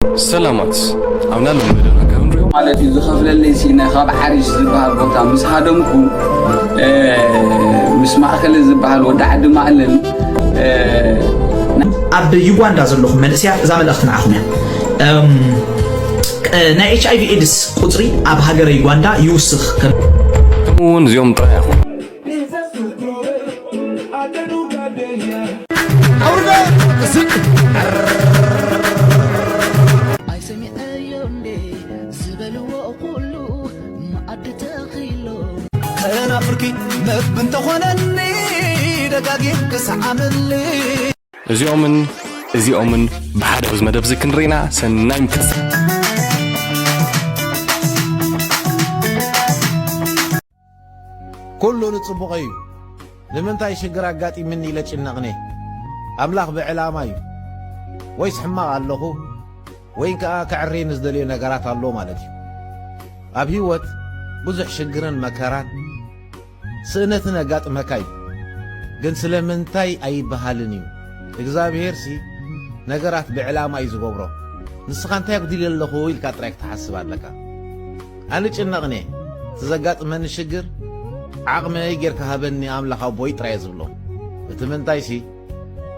ሰላማት ኣብና ልመደና ካብ ንሪኦ ማለት እዩ። ዝኸፍለለይ ሲነ ካብ ሓሪሽ ዝበሃል ቦታ ምስ ሃደምኩ፣ እ፣ ምስ ማእከለ ዝበሃል ወዲ ዓዲ ማእለል፣ እ፣ ኣብ ዩጋንዳ ዘለኹም መንእሰያት፣ እዛ መልእኽቲ ንዓኹም እያ። እም፣ ቅ-፣ ናይ ኤች ኣይ ቪ ኤድስ ቁጽሪ ኣብ ሃገረ ዩጋንዳ ይውስኽ ከም ከምኡ እውን እዚኦም ጥራይ ኣይኹን። ኣይሰሚዐዮ እንዴ ዝበልዎ ኩሉ መኣዲ ተኺሎ። ተናፍርኪ መግቢ እንተኾነኒ ደጋጊም ክሰዓመኒ። እዚኦምን እዚኦምን ብሓደ ኣብዚ መደብ እዚ ክንርኢና ሰናይ ምክስ። ኩሉ ንጽቡቐይ እዩ። ንምንታይ ሽግር ኣጋጢምኒ ኢለ ጭነቕኔ? ኣምላኽ ብዕላማ እዩ። ወይስ ሕማቕ ኣለኹ? ወይ ከኣ ከዕሬኒ ዝደልዮ ነገራት ኣሎ ማለት እዩ። ኣብ ህይወት ብዙሕ ሽግርን መከራን ስእነትን ኣጋጥመካ እዩ። ግን ስለምንታይ ኣይበሃልን እዩ። እግዚኣብሄርሲ ነገራት ብዕላማ እዩ ዝገብሮ። ንስኻ እንታይ ኣጉዲለ ኣለኹ ኢልካ ጥራይ ክትሓስብ ኣለካ። ኣነ ጭነቕኔ፣ እቲ ዘጋጥመኒ ሽግር ዓቕመይ ጌርካ ሃበኒ ኣምላኽ ኣቦይ ጥራይ እየ ዝብሎ። እቲ ምንታይሲ፣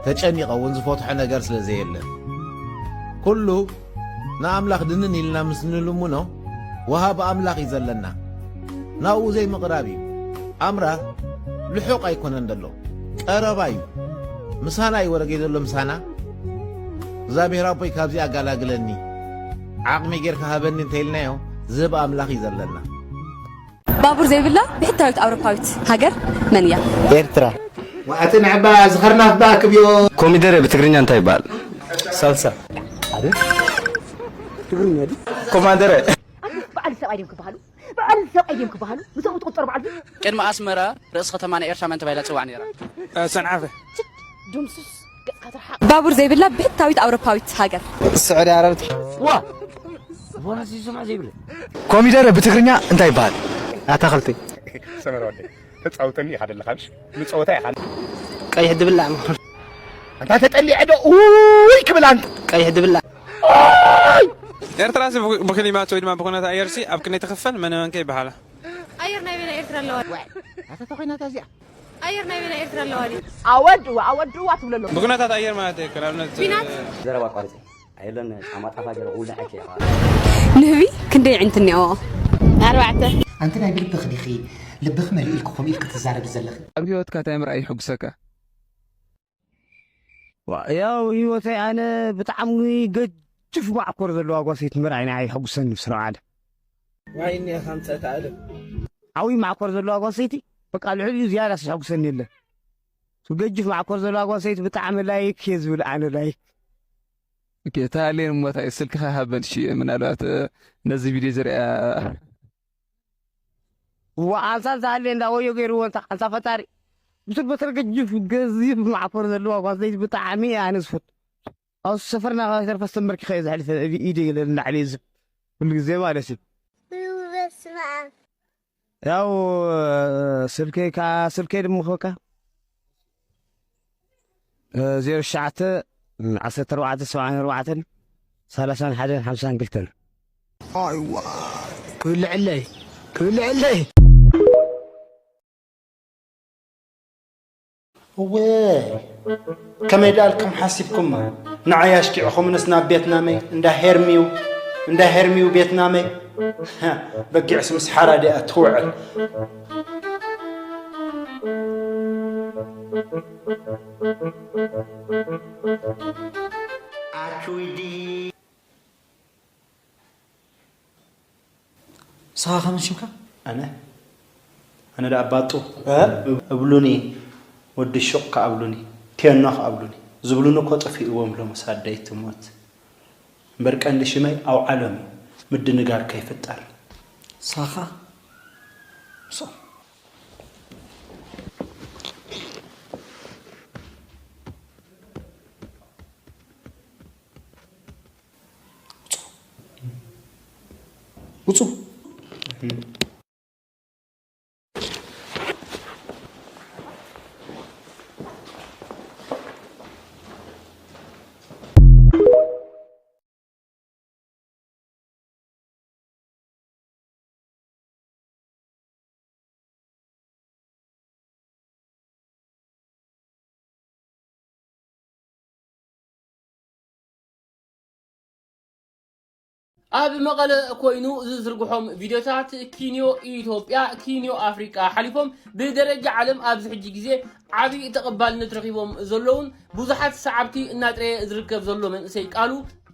ተጨኒቐ እውን ዝፈትሖ ነገር ስለ ዘየለ። ኩሉ ንኣምላኽ ድንን ኢልና ምስ ንልምኖ፣ ወሃቢ ኣምላኽ እዩ ዘለና። ናብኡ ዘይምቕራብ እዩ። ኣምራ ልሑቕ ኣይኮነን ዘሎ፣ ቀረባ እዩ። ምሳና እዩ ወረገይ ዘሎ፣ ምሳና። እግዚኣብሔር ኣቦይ ካብዚ ኣጋላግለኒ፣ ዓቕሚ ጌርካ ሃበኒ እንተኢልናዮ፣ ዝህብ ኣምላኽ እዩ ዘለና። ባቡር ዘይብላ ብሕታዊት ኣውሮፓዊት ሃገር መን እያ? ኤርትራ። ኣቲ ንዕባ ዝኸርናፍ በኣ ክብዮ። ኮሚደረ ብትግርኛ እንታይ ይበሃል? ሳልሳ። ትግርኛ ድዩ? ኮማንደረ። በዓል ሰብኣይ ድዮም ክበሃሉ? በዓል ሰብኣይ ድዮም ክበሃሉ? ምስኦም ትቑጸሩ በዓል ድዩ? ቅድሚ ኣስመራ ርእሲ ከተማ ናይ ኤርትራ መን ተባሂላ ትጽዋዕ ነይራ? እ፣ ሰንዓፈ። ችድ፣ ድምሱስ፣ ገጽካ ትርሓቕ። ባቡር ዘይብላ ብሕታዊት ኣውሮፓዊት ሃገር። ስዑዲ ዓረብ። ዋ! ወላ ዝሰማዕ ዘይብለ። ኮሚደረ ብትግርኛ እንታይ ይበሃል? ኣታኽልቲ። ሰመረ ወደይ፣ ተጻውተኒ ኢኻ ደለኻ፣ ምሽ? ንጸወታ ኢኻ። ቀይሕ ድብላዕ ምዃኑ። ኣንታ ተጠሊዐ ዶ? ኡይ ክብል ኣንታ። ቀይሕ ድብላዕ። ኡይ! ኤርትራሲ ብ-፣ ብክሊማት ወይ ድማ ብኩነታት ኣየርሲ ኣብ ክንደይ ትኽፈል? መን መን ከ ይበሃላ? ኣየር ናይ በይና ኤርትራ ኣለዋ። ዋይ፣ ኣታ ተኾይናታ እዚኣ። ኣየር ናይ በይና ኤርትራ ኣለዋ ድዩ? ኣወድዋ፣ ኣወድዋ ትብሎ ኣለኹ። ብኩነታት ኣየር ማለት እዩ፣ ንኣብነት፣ ኲናት? ዘረባ ኣቋርጺ። ኣየለን ጫማ ጣፋ ገለ ውልዐኪ ኢኻ። ንህቢ ክንደይ ኣዒንቲ እኒኦዎ? ኣርባዕተ። ኣንቲ ናይ ብልብኺ ዲኺ? ልብኺ መሊኡ ኢልኪ ከምኡ ኢልኪ ትዛረቢ ዘለኺ? ኣብ ህይወትካ እንታይ ምርኣይ ይሕጉሰካ? ዋ፣ ያው ህይወተይ ኣነ ብጣዕሚ ገጅፍ ማዕኮር ዘለዋ ጓል ሰይቲ ምርኣይ ንዓይ የሐጉሰኒ ብስርዓት። ዋይ እኒኣ ከምፀእታ ኣለም። ዓብዪ ማዕኮር ዘለዋ ጓል ሰይቲ በቃ ልዕሊኡ ዝያዳ የሐጉሰኒ የለን። ገጅፍ ማዕኮር ዘለዋ ጓል ሰይቲ ብጣዕሚ ላይክ እየ ዝብል ኣነ ላይክ። ኦኬ፣ እታ ኣሌን እሞ እንታይ ስልክኻ ሃበን እሺ፣ ምናልባት፣ እ፣ ነዚ ቪድዮ ዝሪኣ። ዋ፣ ኣንሳ እዛ ኣሌ እንዳ ወዮ ገይርዎ እንታ፣ ኣንሳ ፈጣሪ። ብስር በትረ ገጅፍ ገዚፍ ማዕኮር ዘለዋ ጓል ሰይቲ ብጣዕሚ እየ ኣነ ዝፈቱ። ኣብ ሰፈርና ካብ ተርፈ ተንበርኪኸ እየ ዘሕልፈ፣ ኢደ ኢለ ንላዕሊ እየ ዝብል። ኩሉ ግዜ ማለት እዩ። በስመ ኣብ። ያው፣ ስልከይ ከኣ፣ ስልከይ ድማ ኸካ፣ ዜሮ ትሽዓተ፣ ዓሰርተ ኣርባዕተ፣ ሰብዓን ኣርባዕተን፣ ሰላሳን ሓደን፣ ሓምሳን ክልተን። ኣይዋ፣ ክብልዕለይ፣ ክብልዕለይ። እወ፣ ከመይ ደኣልኩም ሓሲብኩማ? ንዓይ ኣሽኪዕኹምንስ ናብ ቤት ናመይ፣ እንዳ ሄርሚው፣ እንዳ ሄርሚው ቤት ናመይ። በጊዕስ ምስ ሓራ ዲኣ ትውዕል። ኣቹይዲ። ንስኻ ከመን ሽምካ? ኣነ? ኣነ ደኣ ባጡ። እ? እብሉኒ፣ ወዲ ሹቕ ከኣ እብሉኒ፣ ቴኖ ከኣ እብሉኒ። ዝብሉኒ እኮ ጠፊእዎም ሎምስ ኣደይ ትሞት። እምበር ቀንዲ ሽመይ ኣውዓሎም እዩ፣ ምድንጋር ከይፍጠር። ንስኻ? ንሶም። ውጹ። ውጹ። ኣብ መቐለ ኮይኑ ዝዝርግሖም ቪድዮታት ኪንዮ ኢትዮጵያ፣ ኪንዮ ኣፍሪቃ ሓሊፎም ብደረጃ ዓለም ኣብዚ ሕጂ ግዜ ዓብዪ ተቐባልነት ረኺቦም ዘለውን ብዙሓት ሰዓብቲ እናጥረየ ዝርከብ ዘሎ መንእሰይ ቃሉ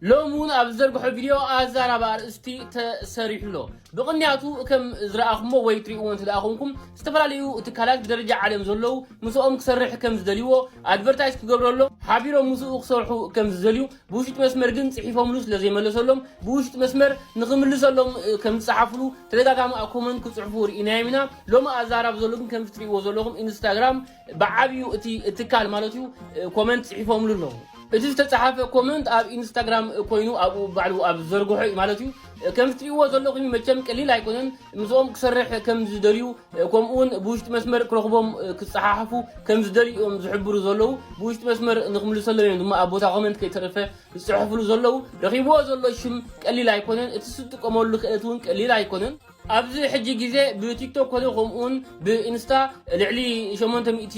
ሎም እውን ኣብ ዝዘርግሖ ቪድዮ ኣዛራቢ ኣርእስቲ ተሰሪሑ ኣሎ። ብቕንያቱ ከም ዝረኣኹሞ ወይ ትሪእዎ እንተ ደኣ ኾንኩም ዝተፈላለዩ ትካላት ብደረጃ ዓለም ዘለዉ ምስኦም ክሰርሕ ከም ዝደልይዎ ኣድቨርታይዝ ክገብረሎም ሓቢሮም ምስኡ ክሰርሑ ከም ዝደልዩ ብውሽጢ መስመር ግን ጽሒፎምሉ ስለ ዘይመለሰሎም ብውሽጢ መስመር ንኽምልሰሎም ከም ዝጸሓፍሉ ተደጋጋሚ ኣብ ኮመንት ክጽሕፉ ርኢናዮም ኢና። ሎሚ ኣዛራቢ ዘሎ ግን ከምዚ ትሪእዎ ዘለኹም ኢንስታግራም ብዓብዩ እቲ ትካል ማለት እዩ ኮመንት ጽሒፎምሉ ኣለዉ። እቲ ዝተጻሓፈ ኮመንት ኣብ ኢንስታግራም ኮይኑ ኣብኡ ባዕሉ ኣብ ዝዘርግሖ እዩ ማለት እዩ። ከም ትሪእዎ ዘለኹም መቸም ቀሊል ኣይኮነን። ምስኦም ክሰርሕ ከም ዝደልዩ ከምኡ እውን ብውሽጢ መስመር ክረኽቦም ክጸሓሓፉ ከም ዝደልዩ እዮም ዝሕብሩ ዘለዉ። ብውሽጢ መስመር ንክምልሰሎም እዮም ድማ ኣብ ቦታ ኮመንት ከይተረፈ ዝጽሕፍሉ ዘለዉ። ረኺብዎ ዘሎ ሽም ቀሊል ኣይኮነን። እቲ ዝጥቀመሉ ክእለት እውን ቀሊል ኣይኮነን። ኣብዚ ሕጂ ግዜ ብቲክቶክ ኮነ ከምኡውን ብኢንስታ ልዕሊ ሸሞንተ ሚእቲ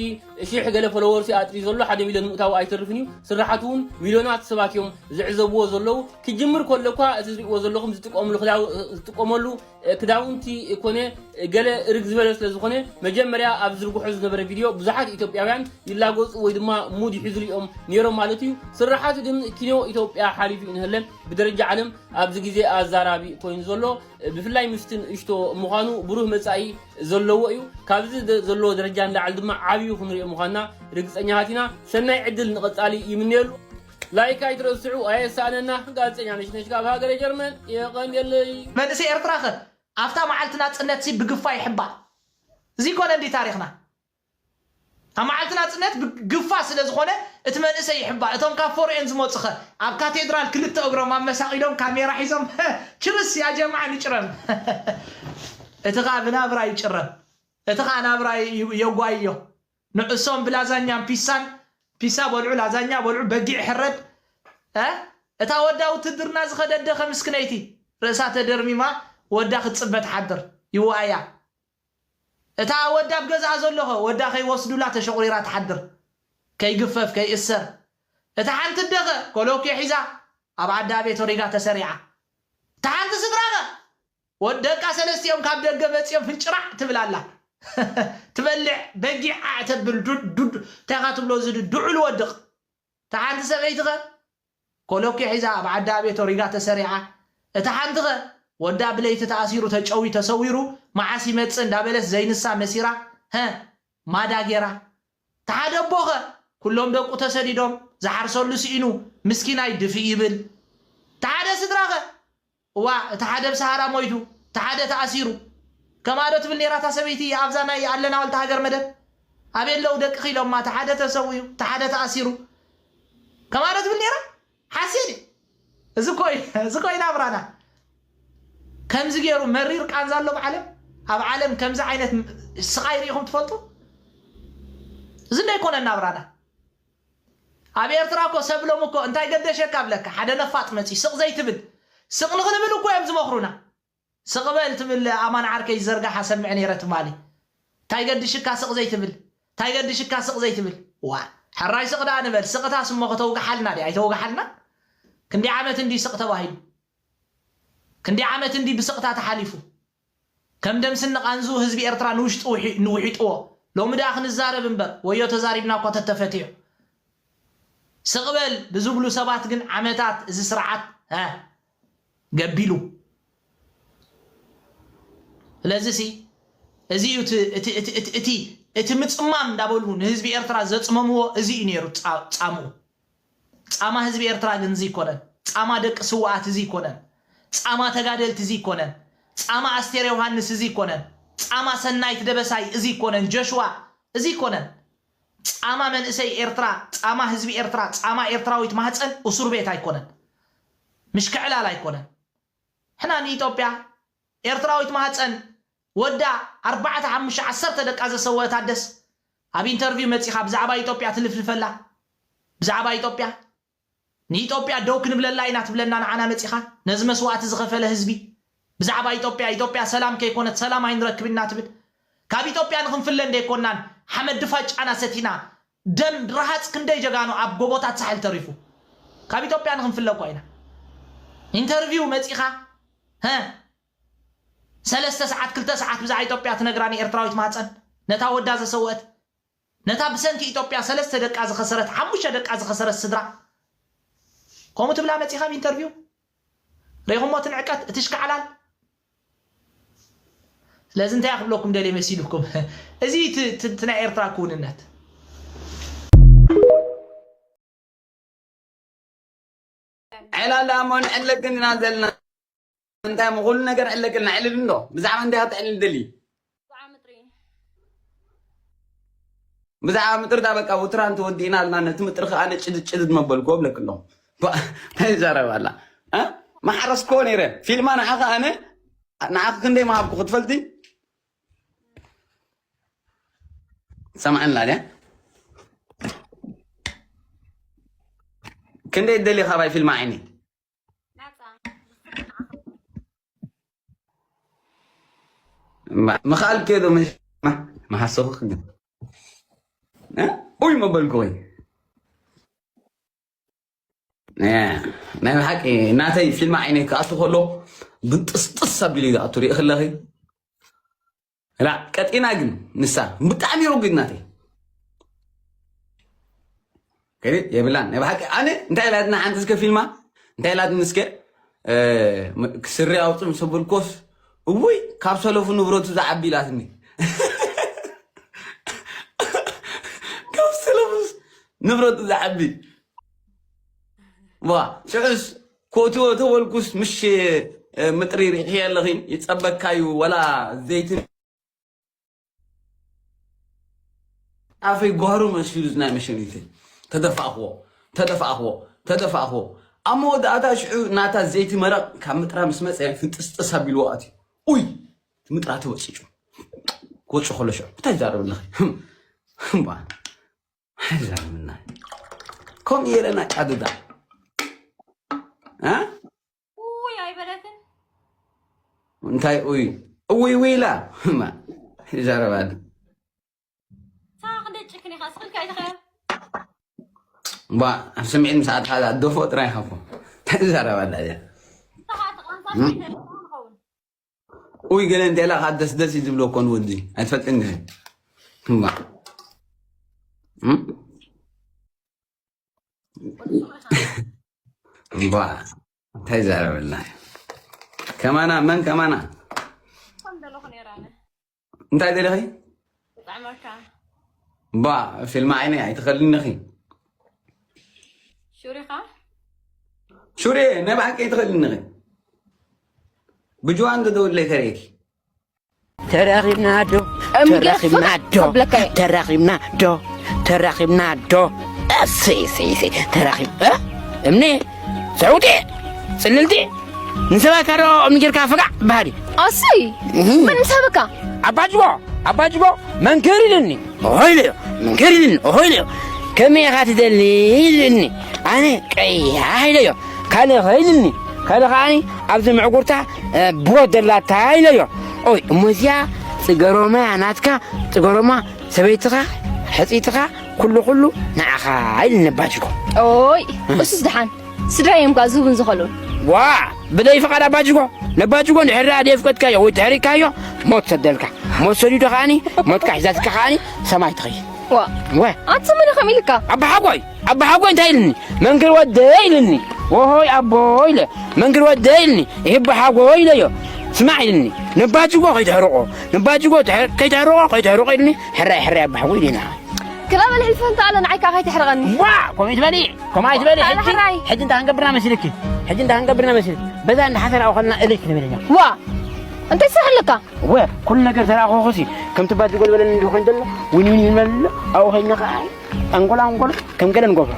ሽሕ ገለ ፎሎወርስ ኣጥሪ ዘሎ ሓደ ሚልዮን ምእታው ኣይተርፍን እዩ። ስራሓት እውን ሚልዮናት ሰባት እዮም ዝዕዘብዎ ዘለዉ። ክጅምር ከሎ እኳ እቲ ዝርእዎ ዘለኹም ዝጥቀምሉ ክዳው- ዝጥቀመሉ ክዳውንቲ ኮነ ገለ ርግ ዝበለ ስለ ዝኾነ መጀመርያ ኣብ ዝርግሖ ዝነበረ ቪድዮ ብዙሓት ኢትዮጵያውያን ይላገጹ ወይ ድማ ሙድ ይሕዙሉ እዮም ነይሮም ማለት እዩ። ስራሓቱ ግን ኪኖ ኢትዮጵያ ሓሊፉ ይንህለን ብደረጃ ዓለም ኣብዚ ግዜ ኣዛራቢ ኮይኑ ዘሎ ብፍላይ ምስቲ ንእሽቶ ምዃኑ ብሩህ መጻኢ ዘለዎ እዩ። ካብዚ ደ- ዘለዎ ደረጃ ንላዕሊ ድማ ዓብዩ ክንሪኦ ምዃንና ርግጸኛታት ኢና። ሰናይ ዕድል ንቐጻሊ ይምነየሉ። ላይክ ኣይትረስዑ ኣየሳእነና። ጋዜጠኛ ነሽነሽ ካብ ሃገረ ጀርመን የቐንየለይ። መንእሰይ ኤርትራ ኸ ኣብታ መዓልቲ ናጽነት ሲ ብግፋ ይሕባእ። እዚ ኮነ እንዲ ታሪኽና ኣብ መዓልቲ ናጽነት ብግፋ ስለ ዝኾነ እቲ መንእሰይ ይሕባእ። እቶም ካብ ፎርኤን ዝመጹ ኸ ኣብ ካቴድራል ክልተ እግሮም ኣመሳቒሎም ካሜራ ሒዞም ችርስ ያ ጀምዓ ንጭረም። እቲ ኸኣ ብናብራ ይጭረም። እቲ ኸኣ ናብራ ዩ- የጓይዮ። ንዕሶም ብላዛኛን ፒሳን ፒሳ በልዑ ላዛኛ በልዑ በጊዕ ሕረድ። እ? እታ ወዳ ውትድርና ዝኸደት ደኸ ምስክነይቲ ርእሳ ተደርሚማ ወዳ ክትጽበ ትሓድር ይዋእያ። እታ ወዳ ኣብ ገዝኣ ዘሎኸ ወዳ ከይወስዱላ ተሸቑሪራ ትሓድር ከይግፈፍ ከይእሰር። እታ ሓንቲ ደኸ ኮሎኬ ሒዛ ኣብ ዓዳ ቤት ወሪጋ ተሰሪዓ። እታ ሓንቲ ስድራኸ ወደቃ ሰለስቲኦም ካብ ደገ መጺኦም ፍንጭራዕ ትብል ኣላ። ትበልዕ በጊዕ ዓዕ ተብል ዱድ ዱድ እንታይ ኢኻ ትብሎ እዚ ዱ- ድዑል ወድቕ። እታ ሓንቲ ሰበይትኸ ኮሎኬ ሒዛ ኣብ ዓዲ ኣቤት ኦሪጋ ተሰሪዓ። እታ ሓንቲኸ ወዳ ብለይቲ ተኣሲሩ ተጨዊ ተሰዊሩ መዓስ ይመጽእ እንዳበለት ዘይንሳ መሲራ ሀ ማዳ ጌራ። እታ ሓደ ኣቦኸ ኩሎም ደቁ ተሰዲዶም ዝሓርሰሉ ስኢኑ ምስኪናይ ድፍእ ይብል። እታ ሓደ ስድራኸ እዋ እቲ ሓደ ብሰሃራ ሞይቱ እቲ ሓደ ተኣሲሩ። ከማዶ ትብል ነይራ እታ ሰበይቲ ኣብዛ ናይ ኣለና ወልተ ሃገር መደብ ኣበይ ኣለዉ ደቅኺ ኢሎማ እቲ ሓደ ተሰዊኡ እቲ ሓደ ተኣሲሩ። ከማዶ ትብል ነይራ ሓሴት እዩ። እዚ ኮይ እዚ ኮይ ናብራና ከምዚ ገይሩ መሪር ቃንዛ ኣሎ ኣብ ዓለም ኣብ ዓለም ከምዚ ዓይነት ስቓይ ርኢኹም ትፈልጡ? እዚ እንዳይኮነ ናብራና ኣብ ኤርትራ እኮ ሰብ ሎም እኮ እንታይ ገደሸካ ኣብለካ ሓደ ነፋጥ መፂ ስቕ ዘይትብል ስቕ ንኽንብል እኮ እዮም ዝመኽሩና። ስቕ በል ትብል ኣማን ዓርከይ ዝዘርጋሓ ሰምዕ ነይረ ትማሊ። እንታይ ገድሽካ ስቕ ዘይትብል እንታይ ገድሽካ ስቕ ዘይትብል ዋ ሕራይ ስቕ ደኣ ንበል ስቕታስ እሞ ከተውግሓልና ድያ ኣይተውግሓልና። ክንደይ ዓመት እንዲ ስቕ ተባሂሉ ክንደይ ዓመት እንዲ ብስቕታ ተሓሊፉ። ከም ደምስኒ ቃንዙ ህዝቢ ኤርትራ ንውሽጡ ውሒ- ንውሒጥዎ። ሎሚ ደኣ ክንዛረብ እምበር ወዮ ተዛሪብና እኳ ተተፈትዮ። ስቕ በል ብዝብሉ ሰባት ግን ዓመታት እዚ ስርዓት ሀ ገቢሉ። ስለዚ ሲ እዚ እዩ እቲ- እቲ- እቲ- እቲ- እቲ- እቲ ምጽማም እንዳበሉ ንህዝቢ ኤርትራ ዘጽመምዎ እዚ እዩ ነይሩ ጻ- ጻምኡ። ጻማ ህዝቢ ኤርትራ ግን እዚ ይኮነን። ጻማ ደቂ ስውኣት እዚ ይኮነን። ጻማ ተጋደልቲ እዚ ይኮነን። ጻማ ኣስቴር ዮሃንስ እዚ ይኮነን። ጻማ ሰናይት ደበሳይ እዚ ይኮነን። ጆሽዋ እዚ ይኮነን። ጻማ መንእሰይ ኤርትራ፣ ጻማ ህዝቢ ኤርትራ፣ ጻማ ኤርትራዊት ማህጸን እሱር ቤት ኣይኮነን። ምሽክዕላል ኣይኮነን። ሕና ንኢትዮጵያ ኤርትራዊት ማህጸን ወዳ ኣርባዕተ ሓሙሽተ ዓሰርተ ደቃ ዘሰወአት ኣደስ ኣብ ኢንተርቪው መጺኻ ብዛዕባ ኢትዮጵያ ትልፍልፈላ ብዛዕባ ኢትዮጵያ ንኢትዮጵያ ደው ክንብለላ ኢና ትብለና ንዓና መጺኻ ነዚ መስዋእቲ ዝኸፈለ ህዝቢ ብዛዕባ ኢትዮጵያ ኢትዮጵያ ሰላም ከይኮነት ሰላም ኣይንረክብ ኢና ትብል ካብ ኢትዮጵያ ንክንፍለ እንደይኮናን ሓመድ ድፋጫና ሰቲና ደም ረሃፅ ክንደይ ጀጋኑ ኣብ ጎቦታት ሳሕል ተሪፉ ካብ ኢትዮጵያ ንክንፍለ እኳ ኢና ኢንተርቪው መፂኻ ሀ ሰለስተ ሰዓት ክልተ ሰዓት ብዛዕባ ኢትዮጵያ ትነግራ ንኤርትራዊት ማህፀን፣ ነታ ወዳ ዘሰወት፣ ነታ ብሰንኪ ኢትዮጵያ ሰለስተ ደቃ ዝኸሰረት፣ ሓሙሽተ ደቃ ዝኸሰረት ስድራ። ከምኡ ትብላ መፂኻ ኣብ ኢንተርቪው? ርኢኹሞ እቲ ንዕቀት፣ እቲ ሽካዕላል? ስለዚ እንታይ ክብለኩም ደልየ መሲልኩም? እዚ እቲ ናይ ኤርትራ ክውንነት። ዕላላ እሞ ንዕለግን ኢና ዘለና። እንታይ እሞ ኩሉ ነገር ዕለግልና ዕልል እንዶ ብዛዕባ እንታይ ከተዕልል ደሊ? ብዛዕባ ምጥሪ ዳ በቃ ውትራን ተወዲእና ኣልና። ነቲ ምጥሪ ከኣ ጭድድ ጭድድ መበልኩ እብለክ ኣለኹ። እንታይ ይዛረብ ኣላ? ማሕረስ ኮ ነይረ ፊልማ ንዓኻ ኣነ ንዓኺ ክንደይ ምሃብኩ ክትፈልጢ? ሰምዐላ ድያ? ክንደይ ደሊ ካባይ ፊልማ ዓይኒ ምኽኣል ከዶ መሓሰኹ ግን ኡይ መበልኩ ወይ ናይ ብሓቂ ናተይ ፊልም ዓይነይ ክኣቱ ከሎ ብጥስጥስ ኣቢሉ እዩ ዝኣቱ ሪኢ ከለኺ ላ ቀጢና ግን ንሳ ብጣዕሚ ርጉድ ናተይ ከዲ የብላን ናይ ብሓቂ ኣነ እንታይ ኢላትና ሓንቲ እስከ ፊልማ እንታይ ኢላትኒ እስከ ስሪ ኣውፅእ ምስ ኣበልኮስ እውይ ካብ ሰለፉ ንብረቱ ዝዓቢ ኢላትኒ ካብ ሰለፉስ ንብረቱ ዝዓቢ ዋ ሽዑስ ኮእትዎ ተበልኩስ ምሽ ምጥሪ ሪእኽዮ ኣለኺ ይፀበካ እዩ ወላ ዘይትን ኣፈይ ጓሩ መሲሉ ናይ መሸኒተይ ተደፋእኽዎ ተደፋእኽዎ ተደፋእኽዎ ኣብ መወዳእታ ሽዑ ናታ ዘይቲ መረቕ ካብ ምጥራ ምስ መፀ ፍንጥስጥስ ኣቢልዎ ኣትዩ ኡይ ምጥራ ተወፂጩ ክወፅእ ከሎ ሽዑ እንታይ ይዛረብ ኣለኺ እምባ ኣይዛረብና ከምኡ የለና ጫድዳ እ ውይ ኣይበለትን እንታይ ኡይ እውይ ውይ ኢላ እማ ይዛረባል ሳኻ ክንደይ ጭክን ኢኻ ስኽልካ ኣይትኸ ባ ኣብ ስምዒት ምስ ኣትኻ ኣደፎ ጥራይ ኢኻ እኮ እንታይ ትዛረብ ኣላ እዚኣ ሳኻ ተቐምጣ ይኸውን ኡይ ገለ እንተ ኢላ ካብ ደስደስ እዩ ዝብሎ እኮ ንወዲ ኣይትፈልጥን ዲኺ እማ እም? እምባ እንታይ ይዛረበልና ከማና መን ከማና እንታይ ደለኺ ባ ፊልም ዓይነይ ኣይትኸልንኺ ሹሪኻ ሹሪ ናይ ብሓቂ ኣይትኸልንኺ ብጅዋን ገደውለይ ከርእየኪ ተራኺብና ዶ ተራኺብና ዶ ተራኺብና ዶ ተራኺብና ዶ እሰይ እሰይ እሰይ ተራኺብ እ እምኒ ሰውቲ ጽልልቲ ንሰባት ካዶ እምኒ ጌርካ ፈጋዕ በሃሊ ኣሰይ መን ምሳበካ ኣባጅቦ ኣባጅቦ መንከር ኢልኒ ኦሆ ኢለዮ መንከር ኢልኒ ኦሆ ኢለዮ ከመይ ኢኻ ትደሊ ኢልኒ ኣነ ቀያሕ ኢለዮ ካልእ ኸይልኒ ካልእ ከዓኒ ኣብዚ ምዕጉርታ ብወት ደላታ ኢለዮ ኦይ እሞ እዚኣ ፅገሮማ ናትካ ፅገሮማ ሰበይትኻ ሕፂትኻ ኩሉ ኩሉ ንዓኻ ኢልኒ ነባጅጎ ኦይ እሱስ ደሓን ስድራ እዮም ኳ ዝህቡን ዝኸሉን ዋ ብደይ ፍቓድ ኣባጅጎ ነባጅጎ እንድሕር ደኣ ደየፍቀድካዮ ወይ ተሕሪካዮ ሞት ሰደልካ ሞት ሰዲዱ ከዓኒ ሞትካ ሒዛትካ ከዓኒ ሰማይ ትኸይድ ዋ ወ ኣንተ ምን ከም ኢልካ ኣባሓጎይ ኣባሓጎይ እንታይ ኢልኒ መንግር ወደ ኢልኒ ወሆይ ኣቦ ኢለ መንግር ወደ ኢልኒ ይህብ ሓጎ ኢለዮ ስማዕ ኢልኒ ነባጅጎ ከይተሕርቆ ነባጅጎ ከይተሕርቆ ከይተሕርቆ ኢልኒ ሕራይ ሕራይ ኣባሓጎ ኢልና ክላበል ሕልፈንታ ኣለ ንዓይ ከዓ ከይተሕርቐኒ ዋ ኮሚት በሊ ከምኣ ይትበሊ ሕጂ ሕጂ እንታይ ክንገብርና መሲልኪ ሕጂ እንታይ ክንገብርና መሲልኪ በዛ እንዳ ሓሰር ኣውኸልና እልሽ ንብል ኢና ዋ እንታይ ስራሕ ኣለካ ወ ኩሉ ነገር ተራኸኹሲ ከምቲ ባጅ ጎልበለኒ እንዲኾን ዘሎ ዊንዊን ይበሎ ኣብኡ ኸይድና ከዓ ኣንጎላ ኣንጎሎ ከም ገለ ንገብሮ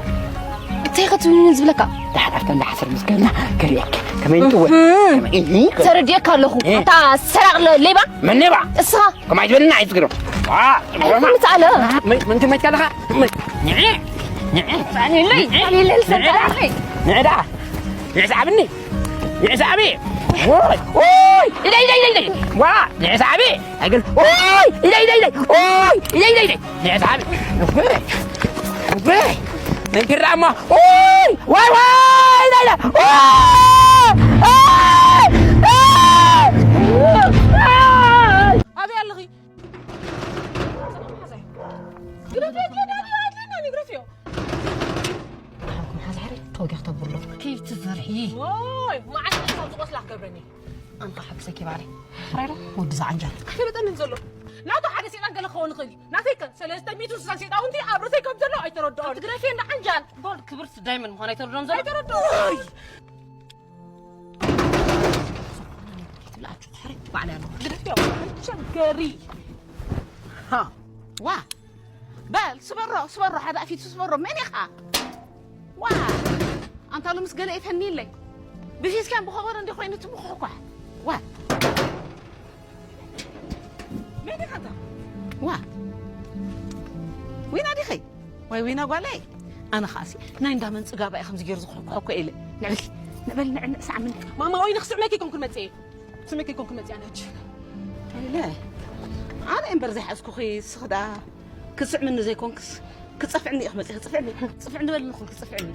እንታይ ኸትውንን ዝብለካ ዳሕዳሕታ እንዳ ሓሰር ምስ ገና ከርእየኪ ከመይ ንጥወ ተረዲእካ ኣለኹ ኣታ ሰራቕ ሌባ መን ሌባ እስኻ ከማይ ዝበልና ኣይትግሮ ምትኣለ ምንቲ መትካ ኣለኻ ንዕዳ ንዕዳ ንዕስዓብኒ ንዕስዓቢ ኦይ ኦይ ኢለ ኢለ ኢለ ኢለ ዋ ንዕስዓቢ ኣይገል ኦይ ኢለ ኢለ ኢለ ኦይ ኢለ ኢለ ኢለ ንዕስዓቢ ወይ መንክራ እሞ ኦይ ዋይ ዋይ ኢለ ኢለ ኦይ ኦይ ወስላክ ገብረኒ ኣንኻ ሓብሰኪ ባሪ። ራይሮ ወዲ ዝዓንጃል። ኣይፈለጠንን ዘሎ። ናቱ ሓደ ሰይጣን ገለ ክኸውን ይኽእል እዩ። ናተይከ ሰለስተ ሚእትን ስሳን ሰይጣውንቲ ኣብ ርእሰይ ከም ዘሎ ኣይተረድኦን። ትግረፊ እንዳ ዓንጃል። ጎልድ ክብርቲ ዳይመንድ ምዃን ኣይተረድኦም ዘሎ። ኣይተረድኦን። ትብላችሁ ትሕሪ ባዕላ ያለው። ግደፊ ያው ቸገሪ። ሃ። ዋ። በል ስበሮ፣ ስበሮ፣ ሓደ ኣፊቱ ስበሮ። መን ኢኻ? ዋ። ኣንታ ሎምስ ገለ ይፈንይለይ። ብፊስካን ብኸበሮ እንዲ ኮይኑ ትምኹሕኳሕ። ዋ። መን ኢኻ ኣንታ? ዋ። ዊና ዲኺ? ወይ ዊና ጓለይ? ኣነ ኸኣሲ ናይ እንዳ መን ጽጋባ እየ ከምዚ ገይሩ ዝኹሕኳሕ እኮ ኢለ። ንዕበል፣ ንዕበል፣ ንዕ-፣ ንዕ-፣ ሳዕ ምን? ማማ፣ ወይ ንኽስዕመኪ ኮንኩን መጽኤ። ስመኪ ኮንኩን መጽኤ ኣነ ሕጂ። ኢለ። ኣነ እምበር ዘይሓዝኩኺ፣ ስኽዳ ክስዕምኒ ዘይኮንክስ፣ ክጸፍዕኒ ኢኺ መጺኺ፣ ክጸፍዕኒ፣ ክጸፍዕኒ በልኒ ኩን ክጸፍዕኒ።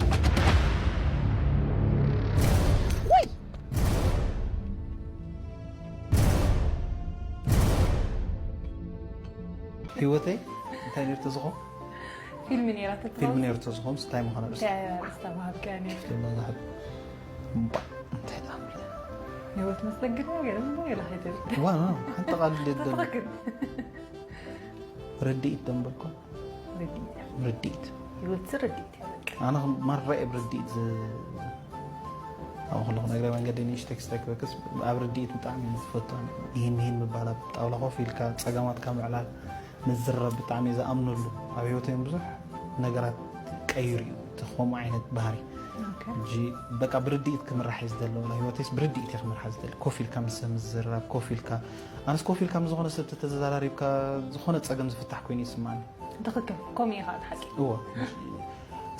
ወይ! ህይወተይ እንታይ ነይሩ ተዝኾ? ፊልም ነይራ ፊልም ትብሃል። ነይሩ ተዝኾ፣ ምስ እንታይ ምዃኑ ኣርእስታ? እንታይ ኣርእስታ ምሃብካያ ነይሩ? ፊልም ዝሓብ። እምባ፣ እንታይ ደኣ ምለ? ህይወት መስተንግዶ ገለ ምንድን ገለ ኸይትብል። ዋ፣ ዋ፣ ሓንቲ ቃል ደደም። ትኽክል። ርድኢት ደንበልኮ? ርድኢት። ርድኢት። ህይወት ርድኢት እያ በቃ። ኣነ ከም ማራ እየ ብርድኢት ዝ-፣ ኣብ ከለኹ ነግረ መንገዲ ንእሽተይ ክስተይ ክበክስ ኣብ ርድኢት ብጣዕሚ እየ ዝፈቱ። ይህን ይህን ምባል ኣብ ጣውላ ኮፍ ኢልካ ጸገማትካ ምዕላል ምዝራብ ብጣዕሚ እየ ዝኣምነሉ። ኣብ ህይወተይ እውን ብዙሕ ነገራት ቀይሩ እዩ እቲ ከምኡ ዓይነት ባህሪ። ኦኬ። ሕጂ በቃ ብርድኢት ክምራሕ እየ ዝደሊ። ዋላ ህይወተይስ ብርድኢት እየ ክመርሓ ዝደሊ። ኮፍ ኢልካ ምስ ሰብ ምዝራብ፣ ኮፍ ኢልካ፣ ኣነስ ኮፍ ኢልካ ምስ ዝኾነ ሰብ ተተዘራሪብካ ዝኾነ ጸገም ዝፍታሕ ኮይኑ ይስማዓኒ። ትኽክል። ከምኡ እዩ ኸዓ እቲ ሓቂ። እወ።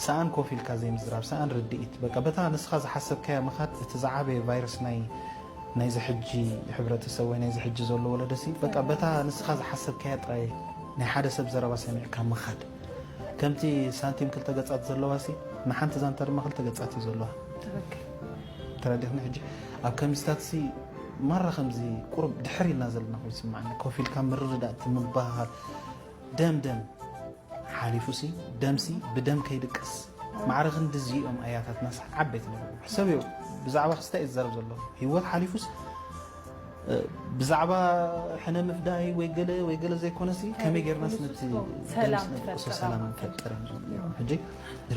ሰኣን ኮፍ ኢልካ ዘይምዝራብ፣ ሰኣን ርድኢት። በቃ በታ ንስኻ ዝሓሰብካያ ምኻድ እቲ ዝዓበየ ቫይረስ ናይ ናይዚ ሕጂ ሕብረተሰብ ወይ ናይዚ ሕጂ ዘሎ ወለዶሲ፣ በቃ በታ ንስኻ ዝሓሰብካያ ጥራይ ናይ ሓደ ሰብ ዘረባ ሰሚዕካ ምኻድ። ከምቲ ሳንቲም ክልተ ገጻት ዘለዋሲ፣ ንሓንቲ ዛንታ ድማ ክልተ ገጻት እዩ ዘለዋ። ትኽክል። ተረዲእኽኒ? ሕጂ ኣብ ከምዚታትሲ ማራ ከምዚ ቁሩብ ድሕር ኢልና ዘለና ኮይኑ ይስምዓኒ። ኮፍ ኢልካ ምርድዳእ እቲ ምብህሃል፣ ደም ደም ሓሊፉሲ፣ ደምሲ ብደም ከይድቅስ። ማዕረ ክንድዚ እዮም ኣያታትናስ ዓበይቲ ነይሮም። ሕሰብዮ፣ ብዛዕባ ክስታይ እዩ ዝዛረብ ዘሎ። ህይወት ሓሊፉስ፣ እ፣ ብዛዕባ ሕነ ምፍዳይ ወይ ገለ፣ ወይ ገለ ዘይኮነሲ፣ ከመይ ጌርናስ ነቲ ሰላም ደምሲ ንድቅሶ ትፈጥር ሰላም ኣማእከል። ንፈጥር እዮም ዝብሉ እዮም። ሕጂ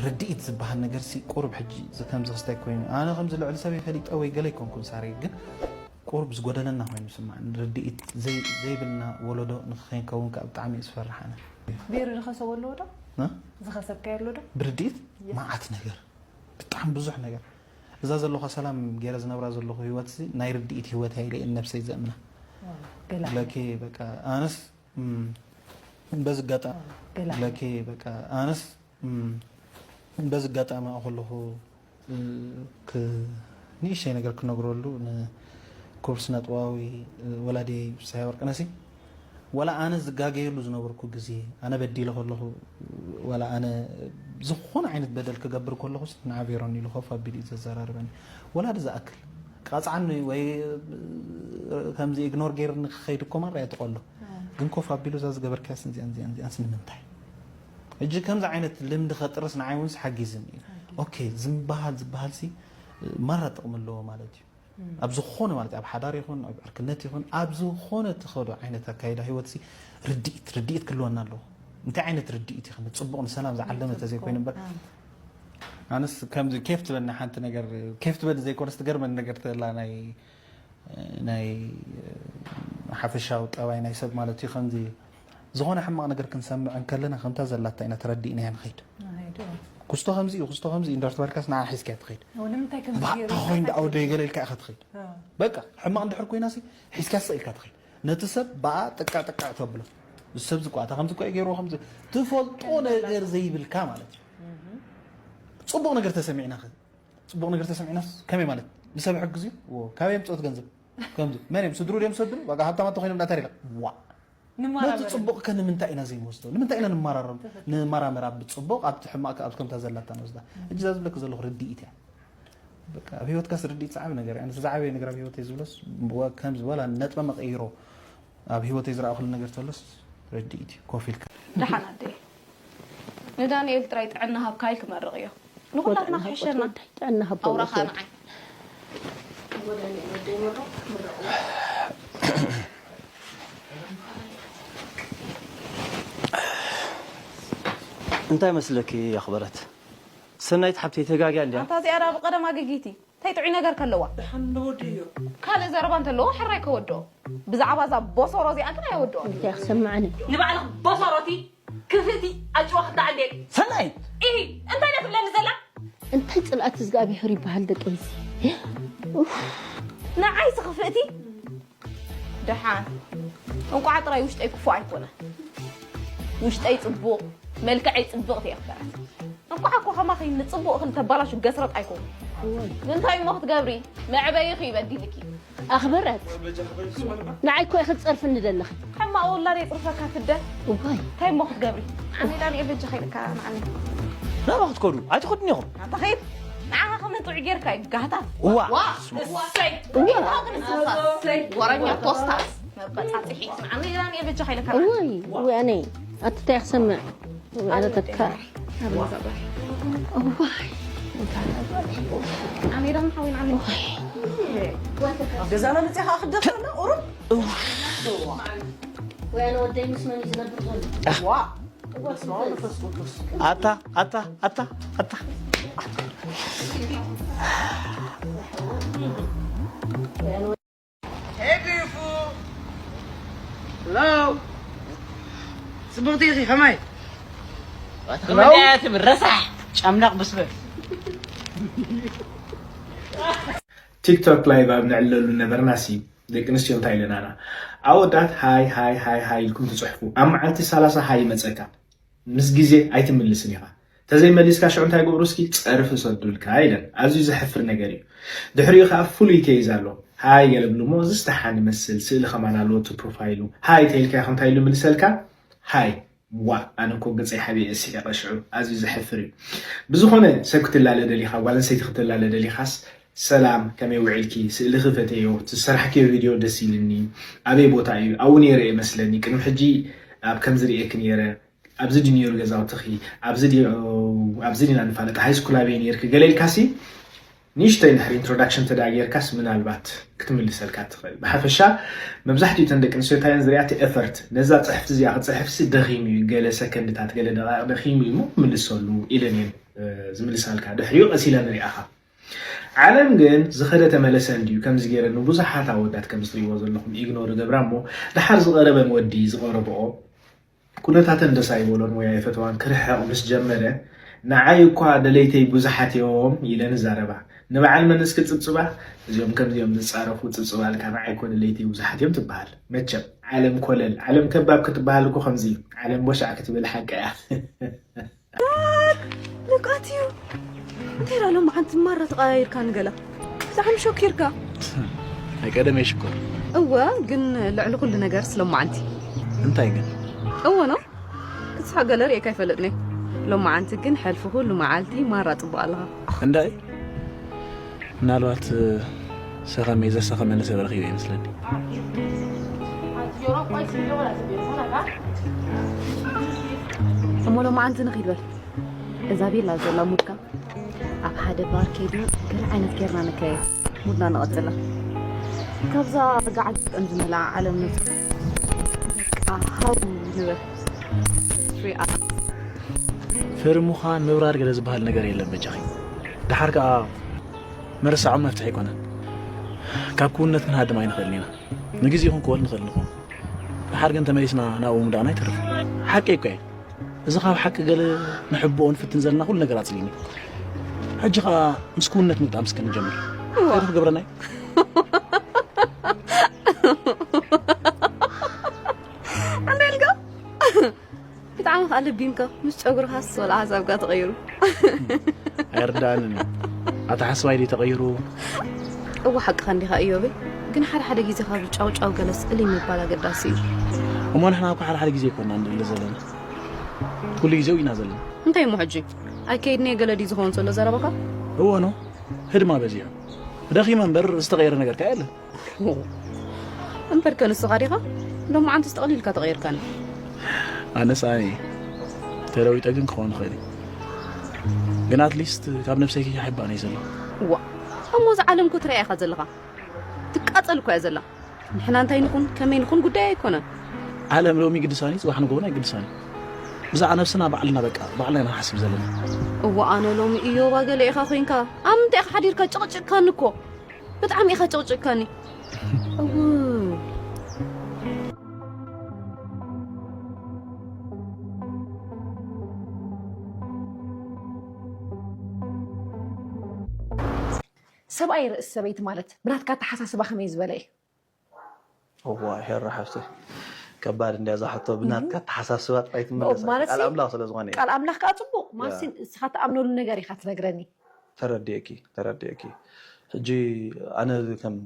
ርድኢት ዝበሃል ነገርሲ ቁሩብ ሕጂ እዚ ከምዚ ክስታይ ኮይኑ፣ ኣነ ከምዚ ልዕሊ ሰበይ ፈሊጠ ወይ ገለ ኣይኮንኩን ሳሪ፣ ግን ቁሩብ ዝጎደለና ኮይኑ ይስምዓኒ። ርድኢት ዘይ-፣ ዘይብልና ወለዶ ንኸይንከውን ከኣ ብጣዕሚ እዩ ዝፈርሕ ኣነ። ቤሪ ዝኸሰቦ ኣለዎ ዶ? እ? ዝኸሰብካዮ ኣሎ ዶ? ብርድኢት የስ። መዓት ነገር። ብጣዕሚ ብዙሕ ነገር። እዛ ዘለኹ ሰላም ገይረ ዝነብራ ዘለኹ ህይወትሲ ናይ ርድኢት ህይወት እያ ኢለ እየ ንነብሰይ ዘእምና። ዋው፣ ገላዒ። ለኪ በቃ ኣነስ፣ እም፣ በዚ ኣጋጣሚ ዋው፣ ገላዒ። ለኪ በቃ ኣነስ፣ እም፣ በዚ ኣጋጣሚ ኣብኡ ከለኹ እ፣ ክ-፣ ንእሽተይ ነገር ክነግረሉ ንክቡር ስነ ጥበባዊ፣ እ፣ ወላዲየይ ፍስሃየ ወርቅነሲ፣ ዋላ ኣነ ዝጋገየሉ ዝነበርኩ ግዜ፣ ኣነ በዲለ ከለኹ፣ ዋላ ኣነ ዝኾነ ዓይነት በደል ክገብር ከለኹስ፣ ንዓ ቬሮን ኢሉ ኮፍ ኣቢሉ እዩ ዘዘራርበኒ። ወላዲ ዝኣክል ቀጽዓኒ ወይ፣ እ፣ ከምዚ ኢግኖር ገይርኒ ክኸይድ እኮ ማራ እየ ትቐሎ። ግን ኮፍ ኣቢሉ እዛ ዝገበርካያስ እዚኣን፣ እዚኣን፣ እዚኣንስ ንምንታይ? ሕጂ ከምዚ ዓይነት ልምዲ ከጥርስ ንዓይ እውንስ ሓጊዝኒ እዩ። ሓጊዝ። ኦኬ፣ ዝምበሃል ዝበሃልሲ ማራ ጥቕሚ ኣለዎ ማለት እዩ። እም። ኣብ ዝኾነ ማለት ኣብ ሓዳር ይኹን፣ ኣብ ዕርክነት ይኹን፣ ኣብ ዝኾነ ትኸዶ ዓይነት ኣካይዳ ህይወትሲ ርድኢት፣ ርድኢት ክህልወና ኣለዎ። እንታይ ዓይነት ርድኢት እዩ ክንብል? ጽቡቕ ንሰላም ዝዓለመ ርድኢት ተዘይኮይኑ እምበር፣ እም። ኣነስ ከምዚ ኬፍ ትበኒ ሓንቲ ነገር፣ ኬፍ ትበኒ ዘይኮነስ ትገርመኒ ነገር ተላ ናይ ናይ ሓፈሻዊ ጠባይ ናይ ሰብ ማለት እዩ። ከምዚ ዝኾነ ሕማቕ ነገር ክንሰምዕ እንከለና ከምታ ዘላታ ኢና ተረዲእናያ ንኸይድ። ንኸይድ፣ እዎ። ክስቶ ከምዚ እዩ፣ ክስቶ ከምዚ እዩ እንዳተባልካስ ንዓ ሒዝካያ ትኸይድ። እዎ፣ ንምንታይ ከምዚ ባእ፣ ገይሩ እንታይ ኮይኑ ደኣ ወደይ ገለ ኢልካ ኢኻ ትኸይድ። እዎ። በቃ ሕማቕ እንድሕር ኮይናሲ ሒዝካያ ስቕ ኢልካ ትኸይድ። ነቲ ሰብ ብኣ ጥቅዕ ጥቅዕ ተብሎ። እዚ ሰብ ዝቋ፣ እታ ከምዚ እኮ እዩ ገይርዎ፣ ከምዚ ትፈልጦ ነገር ዘይብልካ ማለት እዩ። እህ። ጽቡቕ ነገር ተሰሚዕና ኸ? ጽቡቕ ነገር ተሰሚዕናስ ከመይ ማለት? ንሰብ ይሕግዝ እዩ? ዎ፣ ካበይ የምጽኦ እቲ ገንዘብ? ከምዚ፣ መን እዮም? ስድሩ ድዮም ዝሰድሩ? ዋጋ ሃብታማት ተኾይኖም ዳታ ሪላ። ዋ። ነቲ ንመራመር። ጽቡቕ ከ ንምንታይ ኢና ዘይንወስዶ? ንምንታይ ኢና ንመራረም? ትኽክል። ንመራመር ኣብ ጽቡቕ፣ ኣብቲ ሕማቕ ከ ኣብ ከምታ ዘላታ ንወስዳ። ሕጂ እዛ ዝብለኪ ዘለኹ ርድኢት እያ። በቃ፣ ኣብ ህይወትካስ ርድኢት ዝዓበየ ነገር እያ። ኣነስ ዝዓበየ ነገር ኣብ ህይወተይ ዝብሎስ፣ ወ-፣ ከምዚ፣ ወላ ነጥበ መቐይሮ ኣብ ህይወተይ ዝረኣኹሉ ነገር ተሎስ፣ ርድኢት እዩ። ኮፍ ኢልካ። ደሓን ኣደይ። ንዳንኤል ጥራይ ጥዕና ሃብካ ኢል ክመርቕ እዮ። ንኹላትና ጥዕና ክሕሸና። ሃብካ፣ ጥዕና ሃብካ ኣውራኻ ወደይ። ንዓይ። እንታይ መስለኪ ኣኽበረት? ሰናይት ሓብተይ ተጋግያ እንድያ። ኣንታ እዚኣ ደኣ ብቐደም ኣገጊቲ። እንታይ ጥዑይ ነገር ከለዋ? ደሓን ዶ ወዲ እዩ? ካልእ ዘረባ እንተለዎ ሕራይ ከወድኦ። ብዛዕባ እዛ ቦሶሮ እዚኣ ግን ኣየወድኦን። እንታይ ክሰምዓኒ? ንባዕልኽ ቦሶሮቲ ክፍእቲ ኣጭዋ ክዳዓ እንዴ? ሰናይት! ኢሂ፣ እንታይ ደኣ ትብለኒ ዘላ? እንታይ ጽልኣት እግዚኣብሔር ይበሃል ደቂ ኣንስትዮ? ኡፍ። ንዓይስ ክፍእቲ? ደሓን። እንቋዕ ጥራይ ውሽጠይ ክፉእ ኣይኮነ። ውሽጠይ ጽቡቕ፣ መልክዐይ ጽብቕቲ እየ ክበረት። እንቋዕ እኮ ከማኺ ንጽቡቕ እኽሊ ተባላሹ ገስረጥ ኣይኮንኩ። እወ። ግን እንታይ እሞ ክትገብሪ? መዕበይኺ እዩ በዲልኪ። ኣኽብረት። ንዓይ እኮ ኢኺ ትጸርፍኒ ዘለኺ። ሕማቕ ውላድ የጽርፈካ ትደ። እዋይ። እንታይ እሞ ክትገብሪ? ዓሜላ ንኤ በጃ ከይልካ ንዓሜላ። ናብኣ ክትከዱ? ኣይትኸዱን ኢኹም። ኣንታ ኸይድ። ንዓኻ ከመን ጥዑይ ጌርካ እዩ ጋህታ። እዋ። ዋ። እሰይ። እዋ። እሰይ። ወረኛ ፖስታስ። መበጻጽሒት ንዓሜላ ንኤ በጃ ከይልካ። እዋይ። እዋይ ኣነ። ኣትታይ ክሰምዕ። ኣነ ተካ። እዋይ። ኣሜዳን ሓዊን ዓሜ። ኣብ ገዛና መፅያ ከዓ ክደፍረና ቁሩብ። ወይ ኣነ ወደይ ምስ መን እዩ ዝነብር ዘሎ? ዋ። በስመ ኣብ መንፈስ ቅዱስ። ኣታ ኣታ ኣታ ኣታ። Hey, beautiful. Hello. ጽብቕቲ ኢኺ፣ ከማይ? ከምዚኣ ትብል ረሳሕ ጨምላቕ ብስበ። ቲክቶክ ላይቭ ኣብ ነዕልለሉ ነበርናሲ፣ ደቂ ኣንስትዮ እንታይ ኢለናና? ኣወዳት ሃይ፣ ሃይ፣ ሃይ፣ ሃይ ኢልኩም ትጽሕፉ። ኣብ መዓልቲ ሰላሳ ሃይ ይመጸካ። ምስ ግዜ ኣይትምልስን ኢኻ። ተዘይመሊስካ ሽዑ እንታይ ግብሩ እስኪ ጸርፊ ሰዱልካ ኢለን። ኣዝዩ ዘሕፍር ነገር እዩ። ድሕሪኡ ከኣ ፍሉይ ተይዝ ኣሎ። ሃይ ገለ ብሉ እሞ ዝስተሓን ይመስል። ስእሊ ከማን ኣለዎ እቲ ፕሮፋይሉ። ሃይ ተይልካ ኢኻ እንታይ ኢሉ ይምልሰልካ? ሃይ። ዋእ፣ ኣነ እኮ ገጸይ ሓቢኤ ስሒቐ ሽዑ። ኣዝዩ ዘሕፍር እዩ። ብዝኾነ ሰብ ክትላለ ደሊኻ፣ ጓል ኣንስተይቲ ክትላለ ደሊኻስ፣ ሰላም፣ ከመይ ውዒልኪ? ስእልኺ ፈተዮ፣ እቲ ዝሰራሕክዮ ቪድዮ ደስ ኢልኒ። ኣበይ ቦታ እዩ? ኣብኡ ነይረ እየ መስለኒ። ቅድሚ ሕጂ ኣብ ከምዚ ርእየኪ ነይረ። ኣብዚ ድዩ ነይሩ ገዛውትኺ? ኣብዚ ድዩ፣ ኣብዚ ዲና ንፋለጥ? ሃይ ስኩል ኣበይ ነይርኪ? ገለ ኢልካሲ ንእሽተይ እንድሕር ኢንትሮዳክሽን ተዳ ጌርካስ ምናልባት ክትምልሰልካ ትኽእል። ብሓፈሻ መብዛሕትኡ እተን ደቂ ኣንስትዮ እንታይ እየን ዝሪኣ? እቲ ኤፈርት፣ ነዛ ጽሕፍቲ እዚኣ ክጽሕፍሲ ደኺሙ እዩ፣ ገለ ሰከንድታት፣ ገለ ደቓይቕ ደኺሙ እዩ እሞ ምልሰሉ ኢለን እየን፣ እ፣ ዝምልሳልካ። ድሕሪኡ ቀስ ኢለን ንሪኣኻ። ዓለም ግን ዝኸደ ተመለሰ እንድዩ ከምዚ ገይረ ንብዙሓት ኣወዳት ከም ዝትሪእዎ ዘለኹም ኢግኖር ገብራ እሞ፣ ደሓር ዝቐረበን ወዲ ዝቐረብኦ ኩነታተን ደስ ኣይበሎን ወይ ኣይፈተዋን፣ ክርሕቕ ምስ ጀመረ፣ ንዓይ እኳ ደለይተይ ብዙሓት እዮም ኢለን ይዛረባ። ንበዓል መን እስኪ ጽብጽባ? እዚኦም ከምዚኦም ዝጻረፉ ጽብጽባ ኣልካ፣ ንዓይ እኮ ደለይተይ ብዙሓት እዮም ትበሃል። መቸም ዓለም ኮለል፣ ዓለም ከባብ ክትበሃል እኮ ከምዚ እዩ። ዓለም ቦሻዕ ክትብል ሓቂ እያ። ልቃት እዩ። እንታይ ደኣ ሎማዓንቲ ማራ ተቐያይርካ ንገላ? ብጣዕሚ ሸኪርካ። ናይ ቀደም እየ ሽኮር። እወ፣ ግን ልዕሊ ኩሉ ነገርስ ሎማዓንቲ። እንታይ ግን? እወ ነው። ክትስሕቕ ገለ ርእየካ ኣይፈልጥን እየ። ሎማዓንቲ ግን ሕልፊ ኩሉ መዓልቲ ማራ ጽቡቕ ኣለኻ። እንዳይ? ምናልባት ሰኸመ ዘሰኸመኒ ሰብ ረኺበ ይመስለኒ። እሞ ሎማዓንቲ ንኺድ በል። እዛ ቤላ ዘላ ሙድካ ኣብ ሓደ ባር ከይድና ገለ ዓይነት ጌርና ንከየ ሙድና ንቐጽላ። ካብዛ ርግዓት ዝመልኣ ዓለም ንውጽእ። በቃ ሃው ንበል። ፍሪ ኣርት። ፍሪ ምዃን ምብራር ገለ ዝበሃል ነገር የለን በጃኺ። ደሓር ከኣ ምርሳዖም መፍትሒ ኣይኮነን። ካብ ክውንነት ክንሃድም ኣይንኽእልን ኢና። ንግዜ ይኹን ክወል ንኽእል ንኹን። ደሓር ግን ተመሊስና ናብኡ ምውዳቕና ኣይተርፍን። ሓቂ እኮ እየ። እዚ ካብ ሓቂ ገለ ንሕብኦ ንፍትን ዘለና ኩሉ ነገር ኣጽሊኒ። ሕጂ ኸኣ ምስ ክውንነት ምግጣም እስከ ንጀምር። እዋ። እንታይ ክገብረና እዩ? እንታይ ኢልካ? ብጣዕሚ ከኣ ለቢምካ፣ ምስ ጨጉርኻስ ወላ ሓሳብካ ተቐይሩ። ኣይርድኣንን እዩ። ኣተሓስባይ ድዩ ተቐይሩ? እወ፣ ሓቅኻ እንዲኻ እዮበይ። ግን ሓደ ሓደ ግዜ ካብ ጫው ጫው ገለ ስእሊ ምባል ኣገዳሲ እዩ። እሞ ንሕና እኮ ሓደ ሓደ ግዜ ኣይኮና ንድለ ዘለና። ኩሉ ግዜ ኢና ዘለና። እንታይ እሞ ሕጂ? ኣይከይድን እየ ገለ ድዩ ዝኸውን ዘሎ ዘረባኻ? እወ ኖ፣ ህድማ በዚሑ። ደኺመ እምበር ዝተቐየረ ነገር ከኣ የለን። እምበርከ ንስኻ ዲኻ ሎማዓንትስ ጠቕሊልካ ተቐይርካኒ። ኣነስ ኣነ እየ ተለዊጠ ግን ክኸውን ይኽእል እዩ። ግን ኣትሊስት ካብ ነብሰይ ከይሓባእ እየ ዘለኹ። እዋ፣ እሞ እዛ ዓለም እኮ ትሪኣ ኢኻ ዘለኻ። ትቃጸል እኮ እያ ዘላ። ንሕና እንታይ ንኹን ከመይ ንኹን ጉዳይ ኣይኮነን። ዓለም ሎሚ ግድሳኒ ጽባሕ ንጎና ይግድሳኒ። ብዛዕባ ነብስና ባዕልና በቃ ባዕልና ኢና ንሓስብ ዘለና። እዋ ኣነ ሎሚ እዮባ ገለ ኢኻ ኮይንካ ኣብ ምንታይ ኢኻ ሓዲርካ ጨቕጭቕካኒ እኮ ብጣዕሚ ኢኻ ጨቕጭቕካኒ። እው። ሰብኣይ ርእሲ ሰበይቲ ማለት ብናትካ ኣተሓሳስባ ከመይ ዝበለ እዩ? እዋ ሄራ ሓፍተይ ከባድ እንድያ እዛ ሕቶ ብናትካ ኣተሓሳስባ ጥራይ ትምለስ ማለት ቃል ኣምላኽ ስለ ዝኾነ እዩ። ቃል ኣምላኽ ከዓ ፅቡቕ ማለት ንስኻ ትኣምነሉ ነገር ኢኻ ትነግረኒ። ተረዲእኪ ተረዲእኪ ሕጂ ኣነ ከም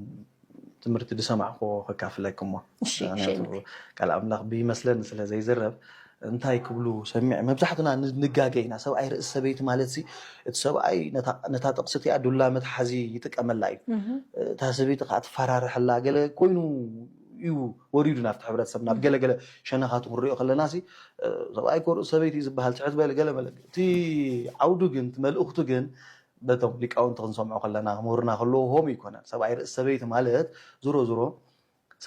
ትምህርቲ ዝሰማዕክዎ ከካፍለኪ እሞ እሺ፣ ምኽንያቱ እሺ። ቃል ኣምላኽ ብይመስለኒ ስለ ዘይዝረብ እንታይ ክብሉ ሰሚዐ መብዛሕትና ን- ንጋገ ኢና ሰብኣይ ርእሲ ሰበይቲ ማለት ሲ እቲ ሰብኣይ ነታ- ነታ ጥቕሲ እቲኣ ዱላ መትሓዚ ይጥቀመላ እዩ እህ፣ እታ ሰበይቲ ከዓ ትፈራርሐላ ገለ ኮይኑ እዩ ወሪዱ ናብቲ ሕብረተሰብ ናብ ገለገለ ሸነኻቱ ክንሪኦ ከለና ሲ ሰብኣይ ኮ ርእሲ ሰበይቲ እዩ ዝበሃል ትሕት በለ ገለ መለ እቲ ዓውዱ ግን እቲ መልእኽቱ ግን በቶም ሊቃውንቲ ክንሰምዖ ከለና ምሁርና ከለዎ ሆም ይኮነን ሰብኣይ ርእሲ ሰበይቲ ማለት ዙሮ ዙሮ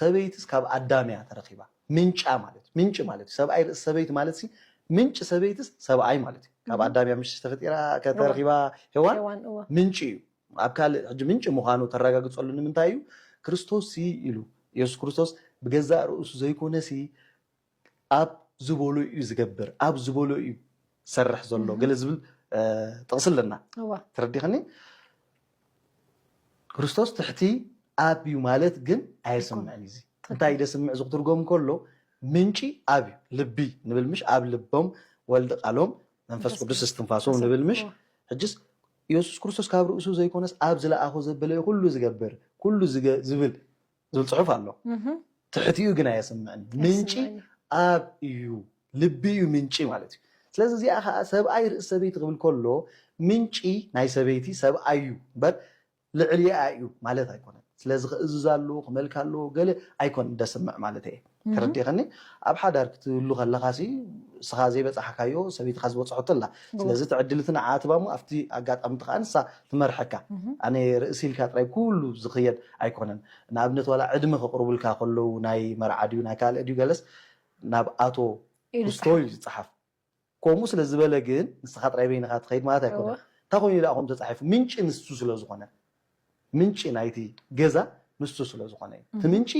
ሰበይትስ ካብ ኣዳም እያ ተረኺባ ምንጫ ማለት ምንጭ ማለት እዩ ሰብኣይ ርእሲ ሰበይቲ ማለት ሲ ምንጭ ሰበይትስ ሰብኣይ ማለት እዩ ካብ ኣዳም እያ ምሽ ተፈጢራ ከተረኺባ ሄዋን ሄዋን እዋ ምንጭ እዩ ኣብ ካልእ ሕጂ ምንጭ ምዃኑ ተረጋግፀሉ ንምንታይ እዩ ክርስቶስ ሲ ኢሉ የሱስ ክርስቶስ ብገዛእ ርእሱ ዘይኮነ ሲ ኣብ ዝበሎ እዩ ዝገብር ኣብ ዝበሎ እዩ ዝሰርሕ ዘሎ ገለ ዝብል እ፣ ጥቕሲ ኣለና እዋ ተረዲኸኒ ክርስቶስ ትሕቲ ኣብ እዩ ማለት ግን ኣየስምዕን እዩ እዚ እንታይ ደስምዕ እዚ ክትርጎም ከሎ ምንጪ ኣብ እዩ ልቢ ንብል ምሽ ኣብ ልቦም ወልድ ቃሎም መንፈስ ቅዱስ እስትንፋሶም ንብል ምሽ ሕጅስ ኢየሱስ ክርስቶስ ካብ ርእሱ ዘይኮነስ ኣብ ዝለኣኾ ዘበለ ኩሉ ዝገብር ኩሉ ዝገ- ዝብል ዝብል ፅሑፍ ኣሎ ትሕቲኡ ግን ኣየስምዕን ምንጪ ኣብ እዩ ልቢ እዩ ምንጪ ማለት እዩ ስለዚ እዚኣ ከዓ ሰብኣይ ርእሲ ሰበይቲ ክብል ከሎ ምንጪ ናይ ሰበይቲ ሰብኣይ እዩ እምበር ልዕሊኣ እዩ ማለት ኣይኮነን ስለዚ ክእዝዝ ኣለዎ ክመልካ ኣለዎ ገለ ኣይኮን ደስምዕ ማለት እየ ተረዲኸኒ ኣብ ሓዳር ክትህሉ ከለኻ ሲ እስኻ ዘይበፃሕካዮ ሰበይትኻ ዝበፅሐቶ ኣላ ስለዚ ትዕድልቲ ንዓ ትባሞ ኣብቲ ኣጋጣሚ ከዓ ንሳ ትመርሐካ ኣነ ርእሲ ኢልካ ጥራይ ኩሉ ዝኽየድ ኣይኮነን ንኣብነት ዋላ ዕድመ ከቕርቡልካ ከለዉ ናይ መርዓ ድዩ ናይ ካልእ ድዩ ገለስ ናብ ኣቶ ኢሉ ክስቶ እዩ ዝፀሓፍ ከምኡ ስለ ዝበለ ግን ንስኻ ጥራይ በይንኻ ትኸይድ ማለት ኣይኮነ እንታይ ኮይኑ ኢሉ ኣኹም ተፃሒፉ ምንጪ ንሱ ስለ ዝኾነ ምንጪ ናይቲ ገዛ ንሱ ስለ ዝኾነ እዩ እቲ ምንጪ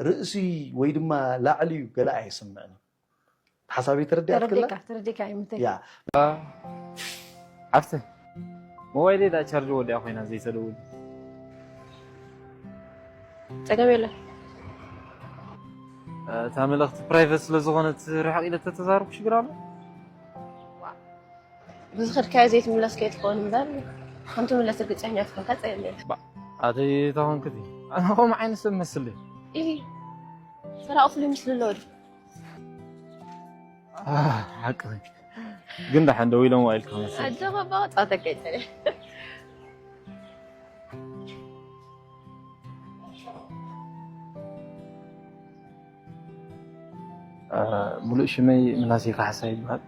ርእሲ ወይ ድማ ላዕሊ እዩ ገለ ኣይስምዕን እዩ ሓሳብ ተረዲኣትክላ ተረዲካ ተረዲካ ይምተ ያ ዓፍተ ሞባይለይ ዳ ቻርጅ ወዲኣ ኮይና ዘይተደውል ፀገም የለን እታ መልእኽቲ ፕራይቨት ስለ ዝኾነት ርሕቕ ኢለ ተተዛረብኩ ሽግር ኣሎ ብዝኸድካዮ ዘይትምለስ ከይትኸውን እምበር ከም ትምለስ ርግፀኛ ትኾንካ ፀገም የለን ኣተይ ተኾንክቲ ኣነ ከምኡ ዓይነት ሰብ መስል ኢ ሰራቂ ፍሉይ ምስሉ ኣለዎ ሓቂ ግን ደሓን ደው ኢሎም ዋኢልካ መስል ኣጆኻ ባወጣ ተቀይጠለ ሙሉእ ሽመይ ምናሴ ካሕሳ ይበሃል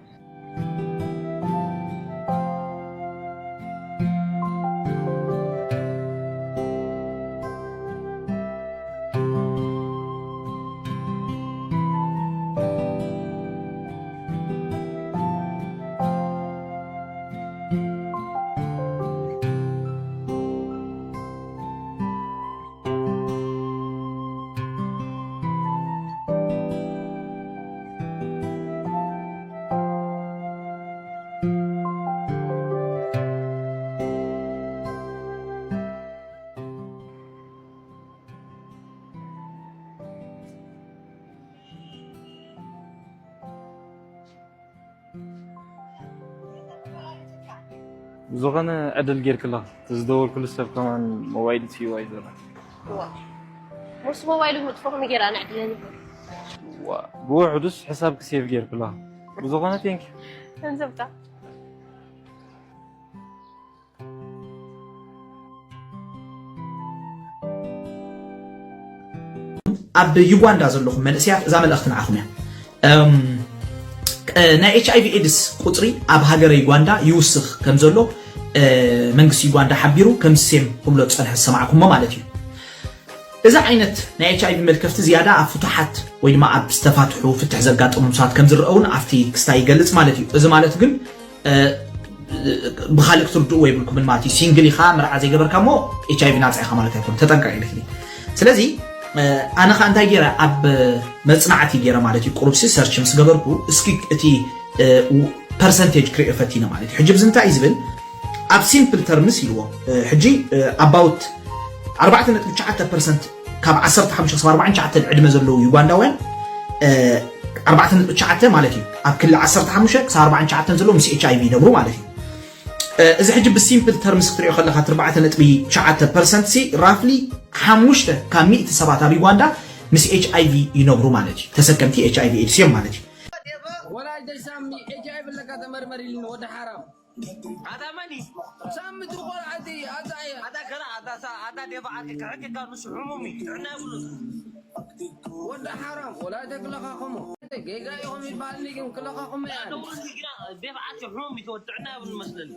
ዝኾነ ዕድል ጌርክላ ዝደወልክሉ ሰብ ከማን ሞባይል ትዩ ኣይዘራ ሞስ ሞባይሉ ምጥፎ ከመይ ጌራ ንዕድለኒ ብውሕዱስ ሕሳብ ክሴቭ ጌርክላ ብዝኾነ ቴንክ ገንዘብካ ኣብ ዩጋንዳ ዘለኹም መንእሰያት እዛ መልእኽቲ ንዓኹም እያ ናይ ኤች ኣይቪ ኤድስ ቁፅሪ ኣብ ሃገረ ዩጋንዳ ይውስኽ ከም ዘሎ መንግስቲ ዩጋንዳ ሓቢሩ ከም ሴም ክብሎ ዝፀንሐ ዝሰማዕኩሞ ማለት እዩ እዚ ዓይነት ናይ ኤች ኣይ ቪ መልከፍቲ ዝያዳ ኣብ ፍቱሓት ወይ ድማ ኣብ ዝተፋትሑ ፍትሕ ዘጋጠሞም ሰባት ከም ዝረአ እውን ኣብቲ ክስታይ ይገልጽ ማለት እዩ። እዚ ማለት ግን ብኻልእ ክትርድእዎ የብልኩምን ማለት እዩ። ሲንግል ኢኻ፣ መርዓ ዘይገበርካ እሞ ኤች ኣይ ቪ ናጻ ኢኻ ማለት ኣይኮነ። ተጠንቀቕ ኢልክኒ። ስለዚ ኣነ ኸኣ እንታይ ገይረ፣ ኣብ መጽናዕቲ ገይረ ማለት እዩ። ቁሩብሲ ሰርች ምስ ገበርኩ እስኪ እቲ ፐርሰንቴጅ ክርእዮ ፈቲነ ማለት እዩ። ሕጂ ብዚ እንታይ እዩ ዝብል፣ ኣብ ሲምፕል ተርምስ ኢልዎ። ሕጂ ኣባውት ኣርባዕተ ነጥቢ ትሽዓተ ፐርሰንት ካብ ዓሰርተ ሓሙሽተ ክሳብ ኣርባዓን ትሽዓተን ዕድመ ዘለዉ ዩጋንዳውያን ኣርባዕተ ነጥቢ ትሽዓተ ማለት እዩ፣ ኣብ ክሊ ዓሰርተ ሓሙሽተ ክሳብ ኣርባዓን ትሽዓተን ዘለዉ ምስ ኤች ኣይ ቪ ይነብሩ ማለት እዩ። እዚ ሕጂ ብሲምፕል ተርምስ ክትሪኦ ከለካ ኣርባዕተ ነጥቢ ትሽዓተ ፐርሰንት ሲ ራፍሊ ሓሙሽተ ካብ ሚእቲ ሰባት ኣብ ዩጋንዳ ምስ ኤች ኣይ ቪ ይነብሩ ማለት እዩ። ተሰከምቲ ኤች ኣይ ቪ ኤድስ እዮም ማለት እዩ። ወላጅ ተሻሚ ኤች ኣይ ቪ ኣለካ ተመርመር ኢሉኒ ወዲ ሓራም። ኣታ መን እዩ? ሳሚ ትቆልዓቲ ኣታ እያ። ኣታ ከላ ኣታ ሳ ኣታ ደባ ዓርኪ ክሕክካ ንሱ ሕሙም እዩ ጥዕና የብሉን። ወዲ ሓራም ወላጅ ተክለኻኹሞ ጌጋ ኢኹም ይባልኒ ግን ክለኻኹሞ እያ። ደባ ዓርኪ ሕሙም እዩ ጥዕና የብሉን መስለኒ።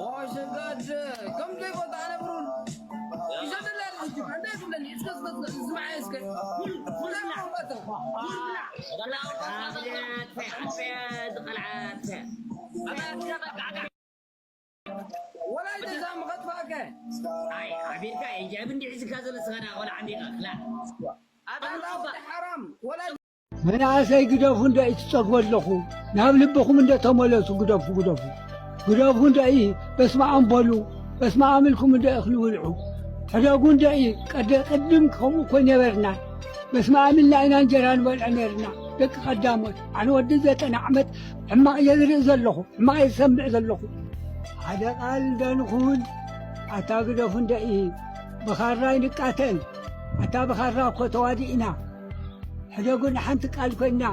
ወሸጋድ ከም ዘይፈልጥ ኣነብሩን ይሰደላ ልጅ እንዴት እንደዚህ እስከ እስከ እስከ ዝማዓ እስከ ወላይታ ዛም ከጥፋከ ኣቤልካ እንጂ ኣብ እንዲ ሒዝካ ዘሎ ስጋዳ ቆልዓ እንዲኻ ክላ ሓራም ወላ መናእሰይ ግደፉ እንዶ ይትጸግቡ ኣለኹ ናብ ልብኹም እንዶ ተመለሱ ግደፉ ግደፉ ግደፉ እንዶ ይ በስመ ኣም በሉ በስመ ኣም ኢልኩም እንዶ እኽሊ ብልዑ ሕደጉ እንዶ ይ ቀደ ቅድም ከምኡ እኮ ነበርና በስመ ኣም ኢልና ኢና እንጀራ ንበልዕ ነርና ደቂ ቀዳሞት ኣነ ወዲ ዘጠና ዓመት ሕማቕ እየ ዝርኢ ዘለኹ ሕማቕ እየ ዝሰምዕ ዘለኹ ሓደ ቃል እንዶ ንኹን ኣታ ግደፉ እንዶ ይ ብኻራ ይንቃተል ኣታ ብኻራ እኮ ተዋዲእና ሕደጉ ንሓንቲ ቃል ኮይና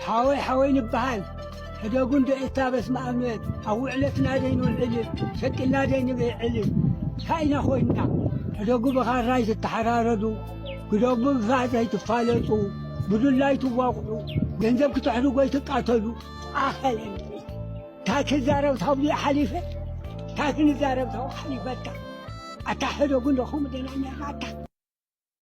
ሓወይ ሓወይ ንበሃል ሕደጉ እንዶ እታ በስመ ኣብ ኣብ ውዕለትና ደይ ንውዕል ሸቂልና ደይ ንብዕል ካኢና ኮይንና ሕደጉ ብኻራ ይትተሓራረዱ ግደጉ ብፋዕ ዘይትፋለጡ ብዱላ ይትዋቕዑ ገንዘብ ክትሕድጎ ይትቃተሉ ኣኸለ እንታይ ክዛረብ ታብኡ ሓሊፈ እንታይ ክንዛረብ ታብኡ ሓሊፈካ ኣታ ሕደጉ እንዶ ከምኡ ደና ነርና ኣታ